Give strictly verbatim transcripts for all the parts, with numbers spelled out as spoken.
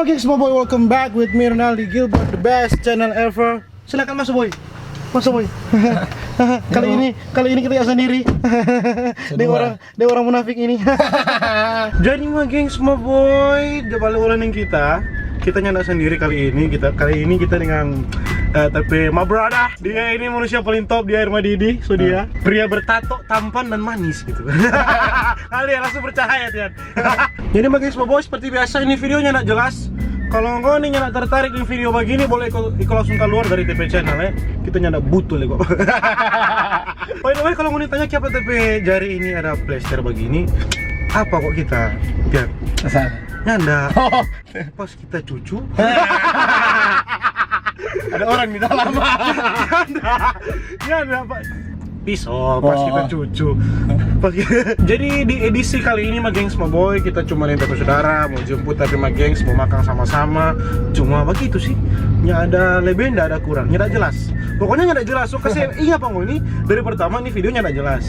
Oke, semua boy, welcome back with me, Ronaldi Gilbert, the best channel ever. Silakan masuk, boy. Masuk, boy. Kali ini, kali ini kita nggak sendiri. Deng orang, deng orang munafik ini. Jadi mah, gengs, my boy, dia balik ulang deng kita. Kita nyanda sendiri kali ini. Kita kali ini kita dengan, eh, tapi my brother. Dia ini manusia paling top di Air Madidi. So dia pria bertato, tampan dan manis gitu. Kali ya, langsung percaya, Tian. Jadi, my gengs, my boy, seperti biasa ini videonya nggak jelas. Kalau ngoni nyanda tertarik di video begini, boleh iko, iko langsung keluar dari T P channel ya. Kita nyanda butuh lagi kok. By the way, kalau ngoni tanya kiapa T P jari ini ada plester begini, apa kok kita, Tian? Nyanda. Pas kita cucu. Ada orang di dalam. Nyanda. Nyanda, Pak. Pisau, pas kita cucu. Pas kita, jadi di edisi kali ini, my gengs, my boy, kita cuma minta ke saudara, mau jemput tapi my gengs, mau makan sama-sama. Cuma begitu sih. Nyanda ada lebih, nyanda ada kurang. Nyanda jelas. Pokoknya nyanda jelas. So, kasih iya apa ngoni? Dari pertama ini videonya nyanda jelas.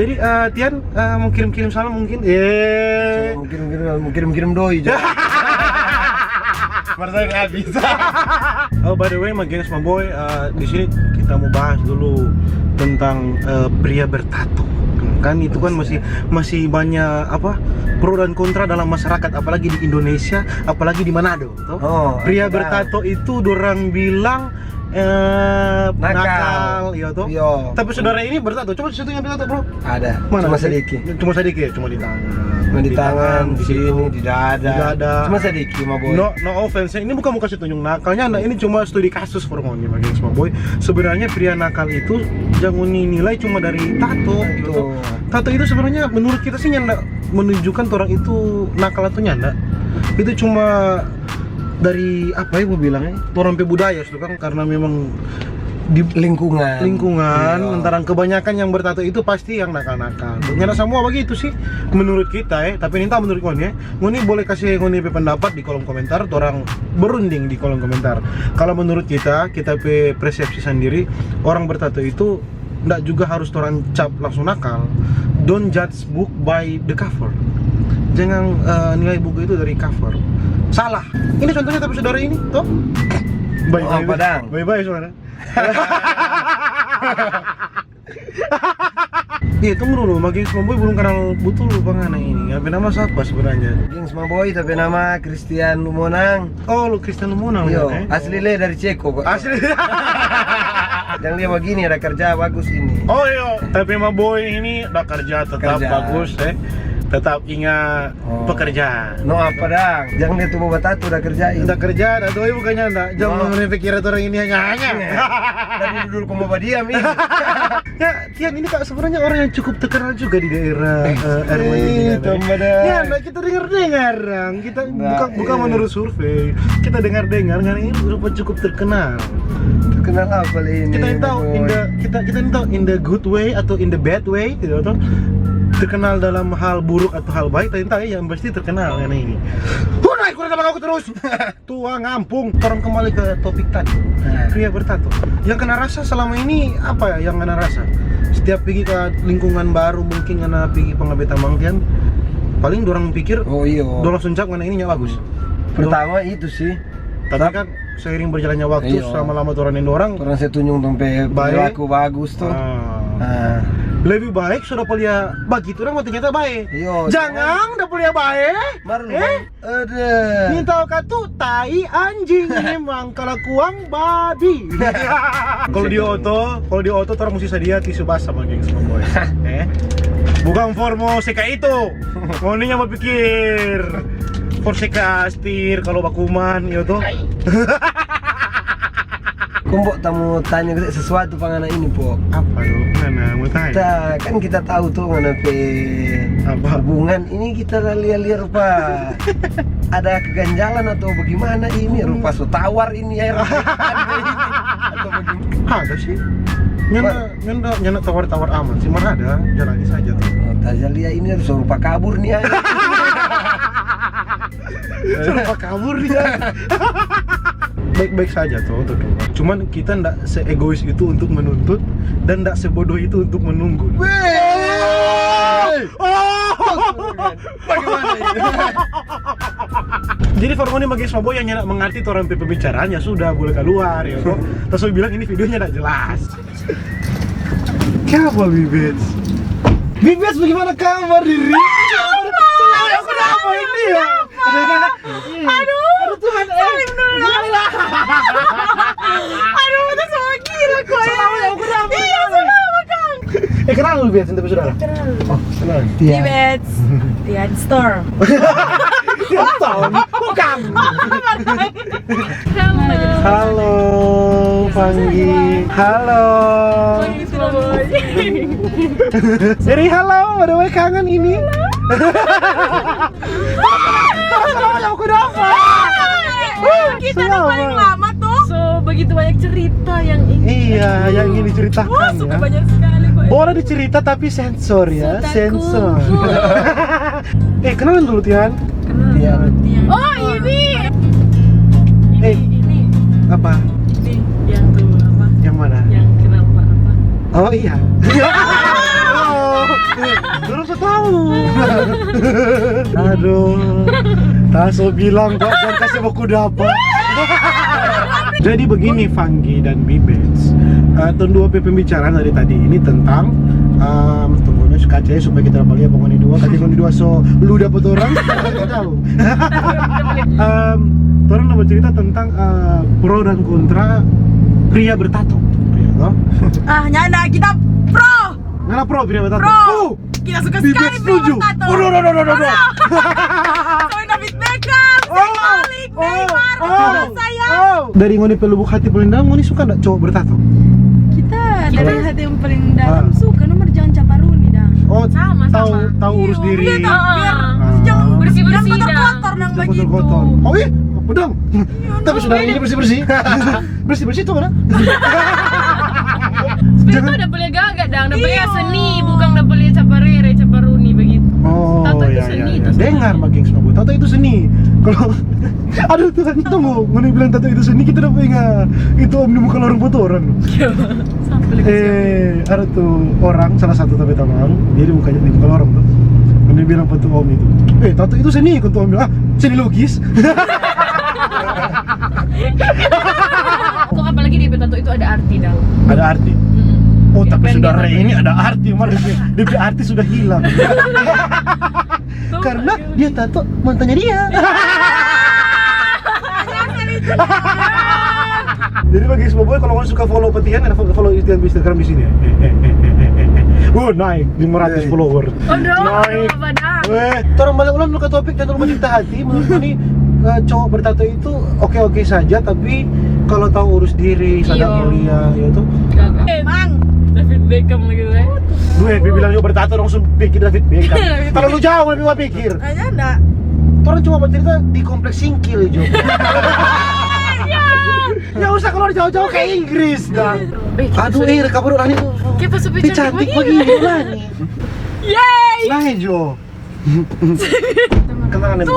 Jadi, eh, Tian, eh, mau kirim-kirim salam mungkin? Eh. Mungkin, mungkin, mungkin, mungkin doi. Masa yang habis. Oh, by the way, my gengs, my boy, eh, di sini kita mau bahas dulu tentang, eh, pria bertato. Kan itu kan masih, masih banyak apa, pro dan kontra dalam masyarakat, apalagi di Indonesia, apalagi di Manado, toh. Pria bertato itu dorang bilang, eh, nakal, iya toh. Tapi saudara ini bertato, coba situ yang bertato, bro. Ada. Mana? Cuma sedikit. Cuma sedikit, cuma di tangan. Cuma di tangan, di sini, di dada. Di dada. Cuma sedikit, my boy. No, no offense. Ini bukan mau kasih tunjuk nakalnya, nah, ini cuma studi kasus for ngoni, my gengs, my boy. Sebenarnya pria nakal itu jangan nilai cuma dari tato gitu. Tato itu sebenarnya menurut kita sih nyanda menunjukkan orang itu nakal atau nyanda. Itu cuma dari apa ya mau bilangnya? Orang pe budaya itu kan, karena memang di lingkungan. Lingkungan, lantaran kebanyakan yang bertato itu pasti yang nakal-nakal. Nyanda semua begitu sih, menurut kita ya. Tapi ini entah menurut ngoni ya. Ngoni boleh kasih ngoni pe pendapat di kolom komentar, orang berunding di kolom komentar. Kalau menurut kita, kita pe persepsi sendiri, orang bertato itu ndak juga harus orang cap langsung nakal. Don't judge book by the cover. Jangan, eh, nilai buku itu dari cover. Salah. Ini contohnya tapi saudara ini, toh? Bye-bye. Bye-bye, saudara. Iya, tunggu dulu, my gengs, my boy belum kenal butul lu pangana ini. Apa nama siapa sebenarnya? Gengs, my boy, tapi nama Christian Lumonang. Oh, lu Christian Lumonang. Yo, ya, eh? Asli le dari Ceko kok. Asli. Yang dia begini ada kerja bagus ini. Oh, iyo, tapi my boy ini ada kerja tetap bagus, eh. Tetap ingat pekerjaan. No apa dang? Jangan dia tuh bawa tato udah kerjain. Udah kerja, ada doi bukannya ndak. Jangan mau pikiran orang ini hanya-hanya. Dari dulu kamu badiam ini. Ya, Tian ini, Kak, sebenarnya orang yang cukup terkenal juga di daerah, eh, Air Madidi ini, kan, eh. Ya, nah, kita dengar-dengar, Rang. Kita bukan, bukan menurut survei. Kita dengar-dengar, kan ini rupa cukup terkenal. Terkenal apa le ini? Kita yang tahu in the, kita, kita yang tahu in the good way atau in the bad way, gitu, atau terkenal dalam hal buruk atau hal baik, kita yang tahu ya, yang pasti terkenal kan ini. Hurai, kurang sama aku terus. Tua ngampung. Torang kembali ke topik tadi. Pria bertato. Yang kena rasa selama ini apa ya yang kena rasa? Setiap pergi ke lingkungan baru mungkin kena pergi pengabeta mangtian. Paling dorang pikir, oh, iyo, dorang langsung cap karena ini nggak bagus. Pertama itu sih. Tapi kan seiring berjalannya waktu, selama lama torang deng dorang, torang se tunjung tong pe perilaku bagus tuh. Lebih baik sudah pelia bagitu dong, ternyata bae. Iyo, jangan udah pelia bae. Baru lu bae. Ada. Ini tahu katu tai anjing memang kalakuang babi. Kalau di oto, kalau di oto torang mesti sadia tisu basah bagi semua boy. Eh? Bukan for mo seka itu. Ngoninya mau pikir for seka astir kalau bakuman, ya toh. Kumbo tamu tanya sesuatu pangana ini, Po. Apa lo? Mana mau tanya? Kita, kan kita tahu tuh ngana pe hubungan ini kita lia-lia rupa ada keganjalan atau bagaimana ini, rupa so tawar ini air atau bagaimana? Ada sih. Nyanda, nyanda, nyanda tawar-tawar aman sih, mana ada, jalani saja tuh. Oh, tajalia ini harus rupa kabur nih air. Rupa kabur nih air. Baik-baik saja tuh, tuh, tuh. Cuman kita ndak seegois itu untuk menuntut dan ndak sebodoh itu untuk menunggu. Weh! Oh! Bagaimana ini? Jadi for ngoni mage sobo yang nyanda mengerti torang pe pembicaraan, ya sudah, boleh keluar, ya toh. Terus bilang ini videonya ndak jelas. Kenapa, Bibits? Bibits, bagaimana kabar, Riri? Kenapa ini ya? Aduh, aduh Tuhan, eh. Salim dulu. Aduh, itu semua gila kok ya. Salam ya, aku kenapa? Iya, salam, Kang. Eh, kenal lu, Bibits, tapi saudara? Kenal. Oh, kenal. Iya. Bibits. Tian Store. Tian Store? Bukan. Halo. Halo, Panggi. Halo. Jadi halo, by the way, kangen ini. Terus kenapa yang aku dapat? Kita udah paling lama tuh. So, begitu banyak cerita yang ingin. Iya, yang ingin diceritakan. Wah, suka ya. Banyak sekali kok. Boleh dicerita tapi sensor ya, sensor. Eh, kenalan dulu, Tian. Tian. Oh, ini. Eh, ini. Apa? Ini yang tuh apa? Yang mana? Yang kenal Pak apa? Oh iya. Oh, terus tahu. Aduh. Taso bilang, Pak, jangan kasih buku dapat. Jadi begini, Fanggi dan Bibits. Eh, tong dua pe pembicaraan dari tadi ini tentang, em, tunggunya si kaca supaya kita dapat lihat pokoknya dua. Tadi ngoni dua so lu dapat orang, kita tahu. Em, torang dapat cerita tentang, eh, pro dan kontra pria bertato. Iya, toh? Ah, nyanda, kita pro. Ngana pro pria bertato? Pro. Kita suka sekali pria bertato. Waduh, waduh, waduh, waduh. Selain David Beckham, Zayn Malik, Neymar, oh, saya. Dari ngoni pe lubuk hati paling dalam, ngoni suka ndak cowok bertato? Kita dari hati yang paling dalam suka, nomor jangan caparuni dah. Oh, sama, tahu, tahu urus diri. Iya, tahu, biar jangan kotor-kotor nang begitu. Kotor-kotor. Oh iya, pedang. Tapi sudah ini bersih-bersih. Bersih-bersih tuh mana? Sebenarnya tuh ada boleh gaga dang, ada boleh seni, bukan ada boleh caparere, caparuni begitu. Oh, tato itu seni itu. Dengar, Making Smabu, tato itu seni. Kalau, aduh Tuhan, tunggu, ngoni bilang tato itu seni, kita dapat ingat itu om di muka lorong foto orang. Eh, ada tuh orang, salah satu tapi tamang, dia di muka, di muka lorong tuh. Dia bilang apa tuh om itu? Eh, tato itu seni, kan tuh om bilang, ah, seni lukis. Kok apalagi di tato itu ada arti dang. Ada arti. Oh, tapi saudara ini ada arti, mana dia arti sudah hilang. Karena dia tato mantannya dia. Jadi bagi semua boy, kalau mau suka follow petian, ada follow petian Instagram di sini. Oh, naik lima ratus follower. Aduh, naik. Weh, torang balik ulang dulu ke topik dan rumah cerita hati. Menurut ini, eh, cowok bertato itu oke-oke saja, tapi kalau tahu urus diri, sadar mulia, ya tuh. Mang. David Beckham lagi tuh, eh. Gue bilang juga bertato langsung pikir David Beckham. Kalau lu jauh lebih gua pikir. Aja enggak. Torang cuma bercerita di kompleks Singkil, Jo. Ya usah keluar jauh-jauh ke Inggris dah. Aduh, eh, kabar Rani tuh. Kita sepi cantik begini, Rani. Yeay. Nah, Jo. Kenal nih.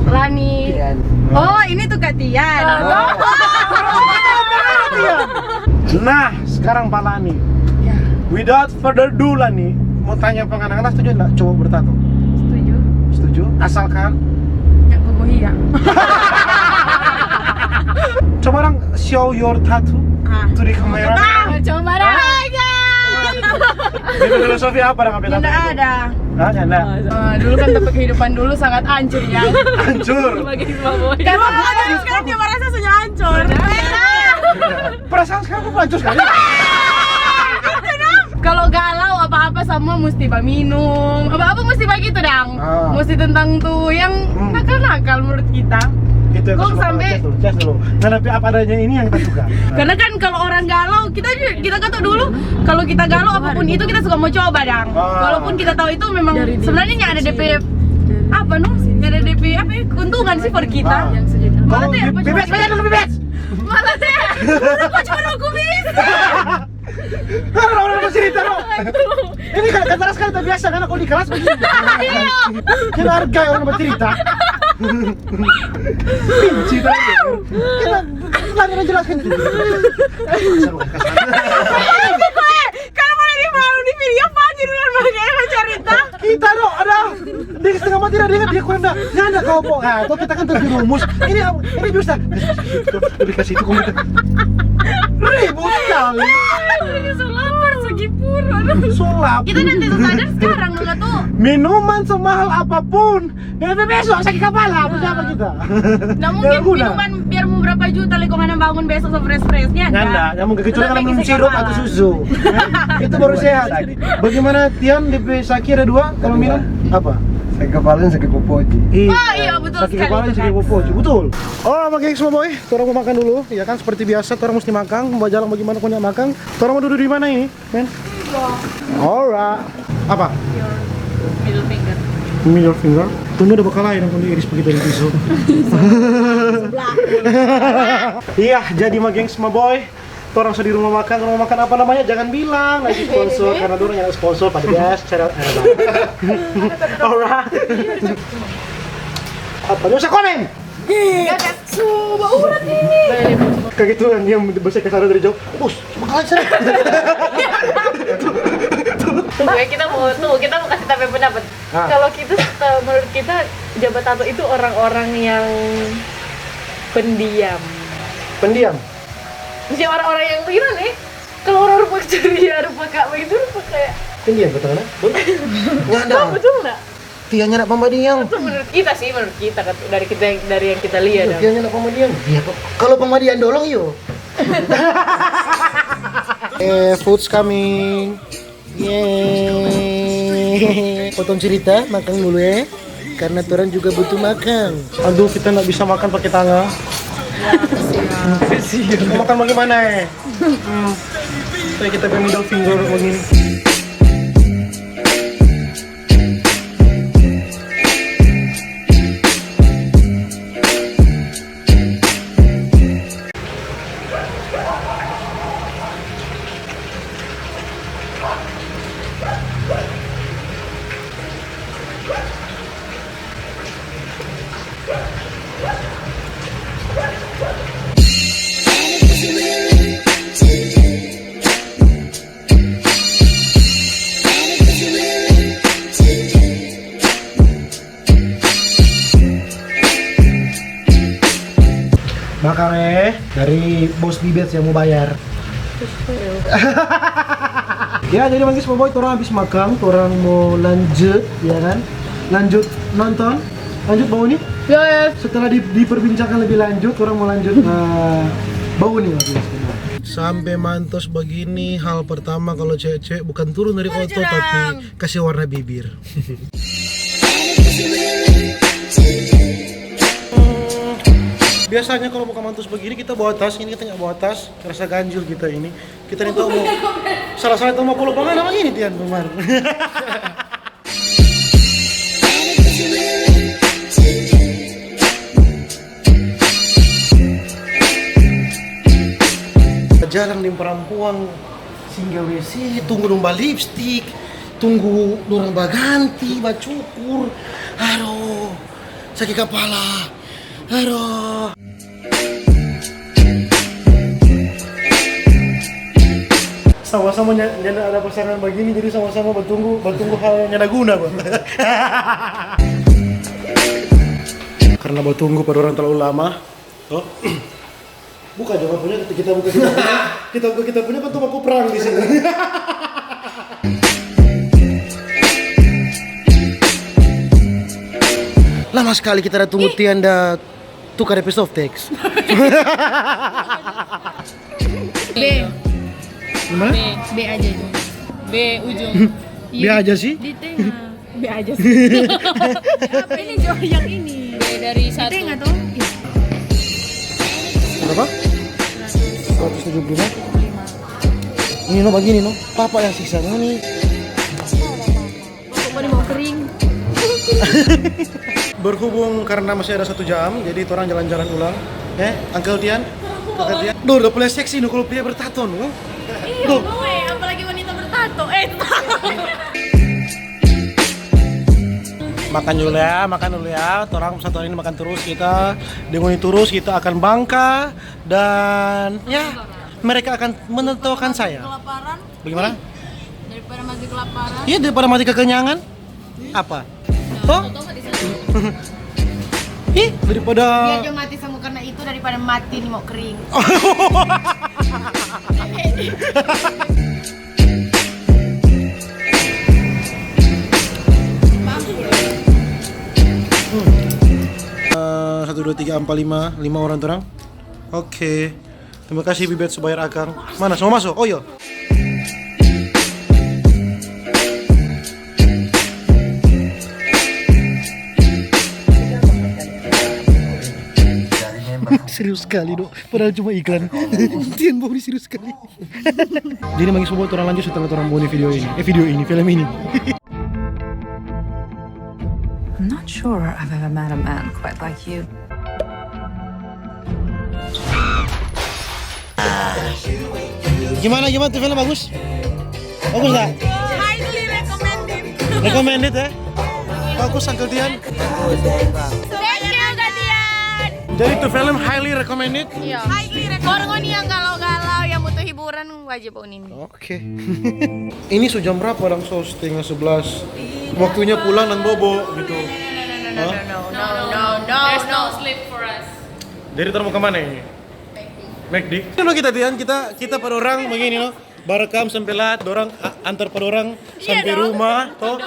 Rani. Oh, ini tuh Katian. Nah, sekarang Pak Lani. Without further ado, Lani, mau tanya pa ngana, ngana setuju nggak cowok bertato? Setuju. Setuju? Asalkan? Nggak bobo hia. Coba dong, show your tattoo to the camera. Coba dong. Jadi filosofi apa dong? Nggak ada. Hah, nyanda? Eh, dulu kan tempat kehidupan dulu sangat hancur, ya. Hancur. Karena sekarang dia merasa sudah hancur. Perasaan sekarang kok hancur sekali? Kalau galau apa-apa sama mesti baminum, apa-apa mesti begitu dang. Mesti tentang tuh yang nakal-nakal menurut kita. Itu yang kok sampai cas dulu, cas dulu. Nah, tapi apa adanya ini yang kita suka. Karena kan kalau orang galau, kita ju-, kita kata dulu, kalau kita galau apapun itu kita suka mau coba dang. Walaupun kita tahu itu memang sebenarnya ada D P apa no? Ada D P apa ya? Keuntungan sih for kita. Malah tuh ya, bebas, bebas dulu, bebas. Malah deh. Aku cuma nunggu bisa. Kan orang-orang mau cerita, no? Ini kan kata sekali tak biasa, karena kalau di kelas begini. Iya. Kita hargai orang bercerita. Cerita. Kita lagi jelaskan. Kalau boleh di malu di video, Panji duluan bagaimana cerita? Kita, no, ada. Dia setengah mati dah, dia ingat dia kurang dah. Nyanda kau po. Ah, tuh kita kan terjerumus. Ini apa? Ini bisa. Dikasih itu, dikasih itu, kau minta. Ribut sekali. Ini so lapar, so gipur. Aduh. So lapar. Kita nanti sadar sekarang, Nona tuh. Minuman semahal apapun. Dari besok sakit kepala, apa siapa kita? Nggak mungkin. Biar guna. Minuman biar mau berapa juta, le, kong ngana bangun besok so fresh-freshnya, nggak ada. Nggak mungkin, kecuali kalau minum sirup atau susu. Itu baru sehat. Bagaimana, Tian, D P Saki ada dua, kalau minum apa? Sakit kepala, sakit popoji. Iya. Oh, iya, betul sekali. Sakit kepala, sakit popoji. Betul. Oh, sama geng semua, boy. Torang mau makan dulu, ya kan? Seperti biasa, torang mesti makan. Mau jalan bagaimana punya makan? Torang mau duduk di mana ini? Men? Alright. Apa? Your middle finger. Middle finger. Tunggu, ada bakal lain yang iris begitu dari pisau. Iya, jadi ma gengs, ma boy. Torang so di rumah makan, rumah makan apa namanya? Jangan bilang lagi sponsor, karena dorang yang sponsor pada biasa cara. Alright. Apa? Nggak usah komen. Ih, so baurat ini. Kayak gitu kan, dia bersih kasar dari jauh. Bus, bakalan sih. Tunggu ya, kita mau, tunggu, kita mau kasih tahu pendapat. Ah. Kalau kita, eh, menurut kita, Jabat Tato itu orang-orang yang pendiam. Pendiam? Maksudnya orang-orang yang gimana ya? Kalau orang rupa ceria, rupa kak begitu, rupa kayak pendiam, betul kan? Betul. Nggak ada. Betul nggak? Tianya nak pambadiang. Itu menurut kita sih, menurut kita kan, dari kita yang, dari yang kita lihat. Iya, ya. Tianya nak pambadiang. Iya, kok. Kalau pambadiang dolong, yo. Eh, food's coming. Yeay. Potong cerita, makan dulu ya. Karena torang juga butuh makan. Aduh, kita nggak bisa makan pakai tangan. Mau makan bagaimana, eh? Hmm. Kayak kita punya middle finger begini. Makang eh, dari bos Bibet yang mau bayar. Ya, jadi manggis, boy, torang habis makan, torang mau lanjut, ya kan? Lanjut nonton, lanjut bau nih. Yes. Setelah di-, diperbincangkan lebih lanjut, torang mau lanjut, eh, bau nih lagi. Sampai mantos begini, hal pertama kalau cewek-cewek bukan turun dari oto, tapi kasih warna bibir. Biasanya kalau buka mantus begini kita bawa tas, ini kita nggak bawa tas, rasa ganjil kita ini. Kita nih tahu mau, salah-salah tahu mau pulang apa ini, Tian, kemarin. Jarang deng parampuang singgah W C, tunggu dong balipstik, tunggu dorang baganti, bacukur. Aduh, sakit kapala. Aduh. Sama-sama nya-, nyanda ada pasangan bagini, jadi sama-sama batunggu, batunggu hal yang nyanda guna, Bang. Karena batunggu pa dorang terlalu lama, toh. Buka jo punya, kita buka kita punya, kita buka kita punya, kan tuh aku perang di sini. Lama sekali kita ada tunggu Tian da tukar episode teks. B. Gimana? B. B aja itu. B ujung. B aja sih. Di tengah. B aja sih. Ini jo yang ini. B dari satu. Di tengah tuh. Berapa? Seratus tujuh puluh lima. Ini no, begini no. Papa yang siksa no nih. Pokoknya mau kering. Berhubung karena masih ada satu jam, jadi torang jalan-jalan ulang. Eh, Uncle Tian? Kakak Tian? Duh, udah mulai seksi nih kalau pria bertato, no? Iya, duh. Gue, apalagi wanita bertato. Eh, makan dulu ya, makan dulu ya. Torang satu hari ini makan terus kita. Dengoni terus kita akan bangka dan ya, mereka akan menentukan saya. Kelaparan. Bagaimana? Daripada mati kelaparan. Iya, daripada mati kekenyangan. Apa? Nah, Hah? Ih, daripada dia aja mati sama karena itu daripada mati ni mau kering. Eh, satu, dua, tiga, empat, lima, lima orang orang. Oke. Terima kasih Bibet su bayar akang. Mana? Semua masuk? Oh iya. Serius sekali, Dok. Padahal cuma iklan. Tian Bau ni serius sekali. Jadi, Manggis Bobot, orang lanjut setelah orang Boni video ini. Eh, video ini, film ini. I'm not sure I've ever met a man quite like you. Gimana, gimana tuh film, bagus? Bagus tak? Highly recommended. Recommended ya? Bagus, Uncle Tian. Thank you, Kak Tian. Jadi tuh film highly recommended. Iya. Highly recommended. Buat ngoni yang galau-galau, yang butuh hiburan, wajib nonton ini. Oke. Ini su jam berapa dang? So, setengah sebelas. Waktunya pulang dan bobo gitu. Hah? No, no, no, no, no. There's no sleep for us. Jadi kita mau kemana ini? McD. Ini lo kita Tian, kita kita pada orang begini lo. Barekam sampai lat, dorang a- antar pada orang sampai rumah, toh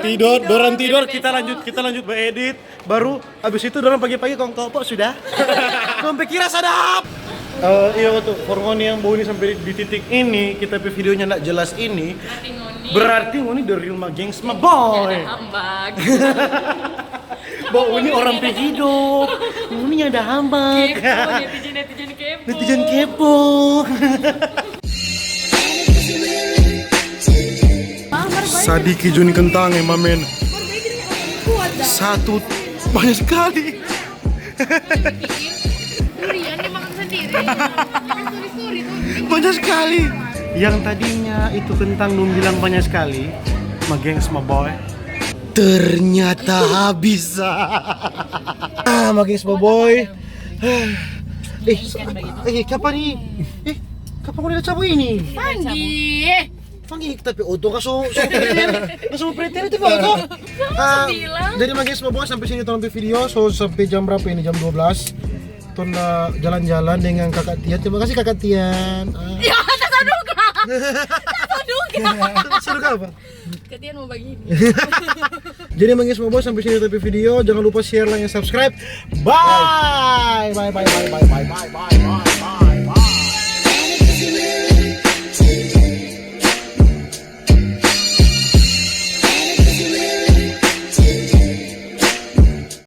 tidur, dorang tidur, kita lanjut kita lanjut beredit, baru abis itu dorang pagi-pagi kong kopo sudah. Sampai kira sadap. Eh, iya, waktu for ngoni yang bau ini sampai di, di titik ini, kita pe videonya ndak jelas ini. Berarti ngoni the real Magengs, my boy. Ambag. Bo, ini orang pe hidup. Ini ada hambak. Kepo, netizen netizen kepo. Netizen kepo. Sadiki jo ni kentang, eh, mamen. Satu, banyak sekali. Durian dimakan sendiri. Suri-suri tuh. Banyak sekali. Yang tadinya itu kentang dong bilang banyak sekali, Magengs, my boy. Ternyata habis. Ah, Magengs, my boy. Eh, eh, kapan nih? Eh, kapan udah cabu ini? Pagi. Pagi, tapi oto ka so so perhatian, ka so perhatian itu, Bang, oto. Ah, bilang. Jadi, Magengs, my boy, sampai sini tong pe video. So, sampai jam berapa ini? Jam dua belas. Tong da jalan-jalan dengan Kakak Tian. Terima kasih, Kakak Tian. Ah. Ya, tak duga. Tak duga. Seru apa? Ketian mau begini. Jadi, Magengs, my boy, sampai sini tong pe video. Jangan lupa share, like, and subscribe. Bye. Bye, bye, bye, bye, bye, bye, bye, bye, bye.